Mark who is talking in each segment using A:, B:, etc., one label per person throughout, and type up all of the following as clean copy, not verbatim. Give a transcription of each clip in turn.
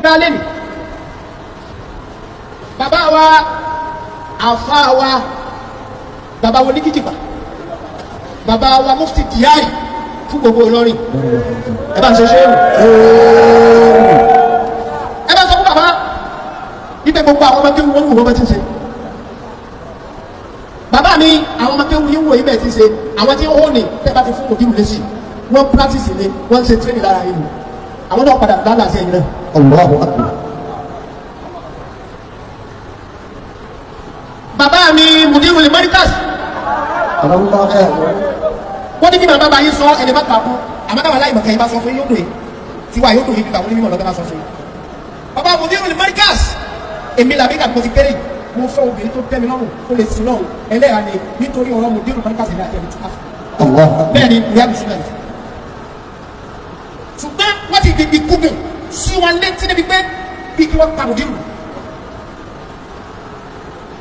A: Dálé ni bàbá wa àfa wa bàbá wo ní kìjìpá bàbá wa mufti Diari fún gbogbo Ìlọrin ẹ bá ń ṣe ṣéwù ẹ bá sọ fún bàbá ibẹ̀ gbogbo àwọn ọmọ kéwù wọn wù wọn bá ti ń ṣe bàbá mi àwọn ọmọ kéwù yín wò yín bẹ́ẹ̀ ti ń ṣe àwọn tí ń hó ni tẹ́ bá ti fún òdìrú lẹ́sì wọ́n practice ni wọ́n ń ṣe training lára yìí àwọn náà padà lálàá sí ẹ̀yìn náà.
B: Allahu akbar.
A: Bàbá mi mùdírù lè mọ́ríkàs wọ́n ní bí màmá bá yín sọ ẹni bá kà kú àmọ́ táwọn aláìmọ̀ kẹ́yìn bá sọ fún yín yóò dùn yín tiwa yóò dùn yín bí bàbá onímọ̀ lọ́dọ́ bá sọ fún yín. Bàbá mùdírù lè mọ́ríkàs èmi làbí kàbí mo ti kéré mo fẹ́ obìnrin tó tẹ́ mi lọ́rùn tó lè sin lọ́rùn ẹlẹ́yà ni nítorí ọ̀rọ̀ mùdírù mọ́ríkàs ní àti ẹni tó ká. Bẹ́ẹ̀ ni ìyá mi sílẹ̀ ṣùgbọ́n wọ́n ti gbègbè kúgùn sí wọn létí débi pé bí kí wọ́n pa mùdírù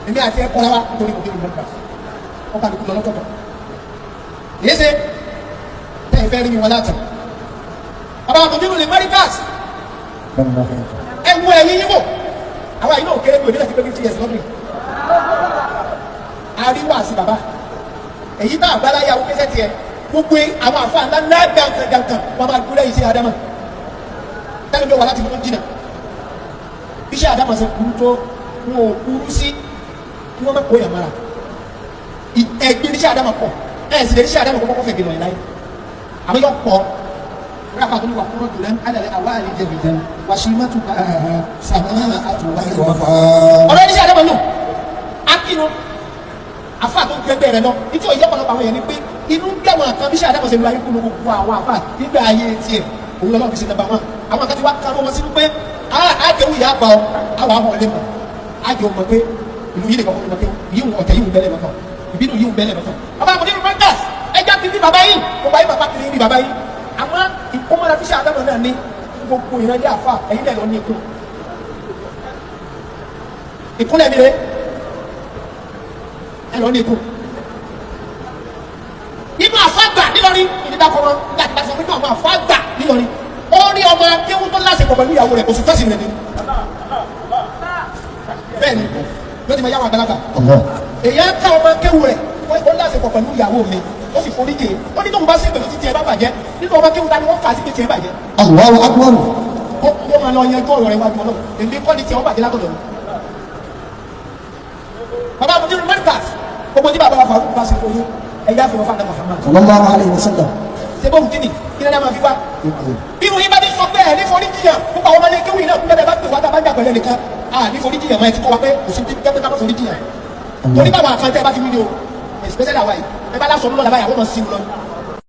A: èmi àti ẹ kọ́ra wa nítorí mùdírù mọ́ríkàs wọ́n bá mi kú lọ lọ́tọ̀ọ̀tọ̀ èyí ṣe tẹ́ ẹ fẹ́ rí mi wọn láti bàbá mùdírù lè mọ́ríkàs ẹ wo ẹ̀yìn yín wò àwa yìí náà kéré bí onílẹ̀ ti pé 50 years lọ́dún yìí àríwá sí bàbá èyí tá àgbáláyé àwọn kẹsẹ̀ tiẹ̀ gbogbo àwọn àfa ńlá ńlá dankan dankan wọn máa dúró lẹ́yìn iṣẹ́ Ádámà tẹ́lẹ̀ bí wà láti mú jìnnà iṣẹ́ Ádámà ṣe kúrú tó wọn ò kúrú sí kí wọ́n má kó yàn mára ẹgbẹ́ iṣẹ́ Ádámà pọ̀ ẹ̀ sì lè iṣẹ́ Ádámà kọ́kọ́ fẹ́ gbé lọ láyé àmọ́ yọ pọ̀ rafa tó ní wà kúrò jùlọ alẹ́ àwa àlejò ìjẹun wà sí mọ́tò sàmúlò àtúwà ìwọ̀fà. Ọ̀rọ̀ iṣẹ́ Ádámà nù akínú afa tó gbẹgbẹ rẹ lọ nítorí òye ọ̀pọ̀lọpọ̀ àwọn yẹn ni pé inú ń gbẹ̀wọ̀n kan bí sàdámọ̀ ṣe lu ayé kúló gbogbo àwọn afa nígbà ayé tiẹ̀ òun lọ́wọ́ fi ṣe nàbà wọn àwọn kan ti wá kárọ́ wọn sínú pé àjẹwò yà á pa ọ àwọn àwọn ọ̀lẹ́ mọ̀ àjẹwò mọ̀ pé ìlú yìí nìkan mọ̀ pé yìí ń ọ̀tẹ̀ yìí ń bẹ́lẹ̀ mọ̀tọ̀ ìbínú yìí ń bẹ́lẹ̀ mọ̀tọ̀ bàbá àmọ̀dé rúbẹ́ńtàs ẹja ti bí bàbá yìí gbogbo ayé bàbá kiri bí bàbá yìí àmọ́ ìkómọ́ra fi sàdámọ̀ náà ní gbogbo ìrànlẹ́ àfa ẹ̀yin náà lọ ní ikú ìkúnlẹ̀ mi rẹ̀ ẹ lọ ní ikú nínú àfáàgbà nílọrin ìdídàkọ wọn nígbà tí a sọ nínú àwọn àfáàgbà nílọrin ó rí ọmọ akéwú tó lásìkò pẹ̀lú ìyàwó rẹ̀ oṣù tọ́sí rẹ̀ ni bẹ́ẹ̀ ni yóò ti máa yáwó àgbàlagbà èyí á ká ọmọ akéwú rẹ̀ ó lásìkò pẹ̀lú ìyàwó mi ó sì forí jè ó ní tóun bá sí pẹ̀lú títí ẹ bá bàjẹ́ nínú ọmọ akéwú ta ni wọ́n fà á sí pé tiẹ̀ bàjẹ́.
B: Allahu akbar.
A: Ó máa lọ yanjú ọ̀rọ̀ rẹ̀ wájú Ọlọ́run èmi kọ́ ni tiẹ̀ ó bàjẹ́ látọ̀dọ̀ mi. Bàbá àbújá mẹ́ríkàs gbogbo tí bàbá wa fà bá ṣe fún yín ẹ̀yà fi wọn fún àdàmọ̀ Muhammad.
B: Sallallahu alayhi wa sallam.
A: Ṣé bóun kí ni kí lẹ́nu máa fi wá. Irú yín bá ti sọ pé ẹ̀ ní forí jiyàn púpọ̀ àwọn ọmọlé kéwì náà kúndẹ̀ bá pè wá tá a bá jà pẹ̀lú ẹnìkan à ní forí jiyàn máa ti kọ́ wa pé kò sí jẹ́ pé ká má forí jiyàn. Torí báwa kan tẹ́ ẹ bá ti wí ni o especially àwa yìí ẹ bá lásọ lọ́la báyìí àwọn ọmọ sí i lọ.